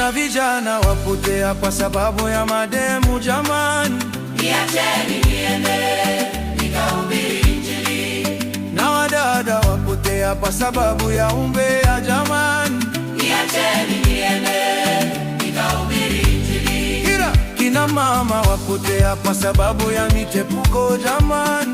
Kuna vijana wapotea kwa sababu ya mademu jamani. Niacheni niende nikahubiri Injili. Na wadada wapotea kwa sababu ya umbea jamani. Niacheni niende nikahubiri Injili. Ila kina mama wapotea kwa sababu ya michepuko jamani.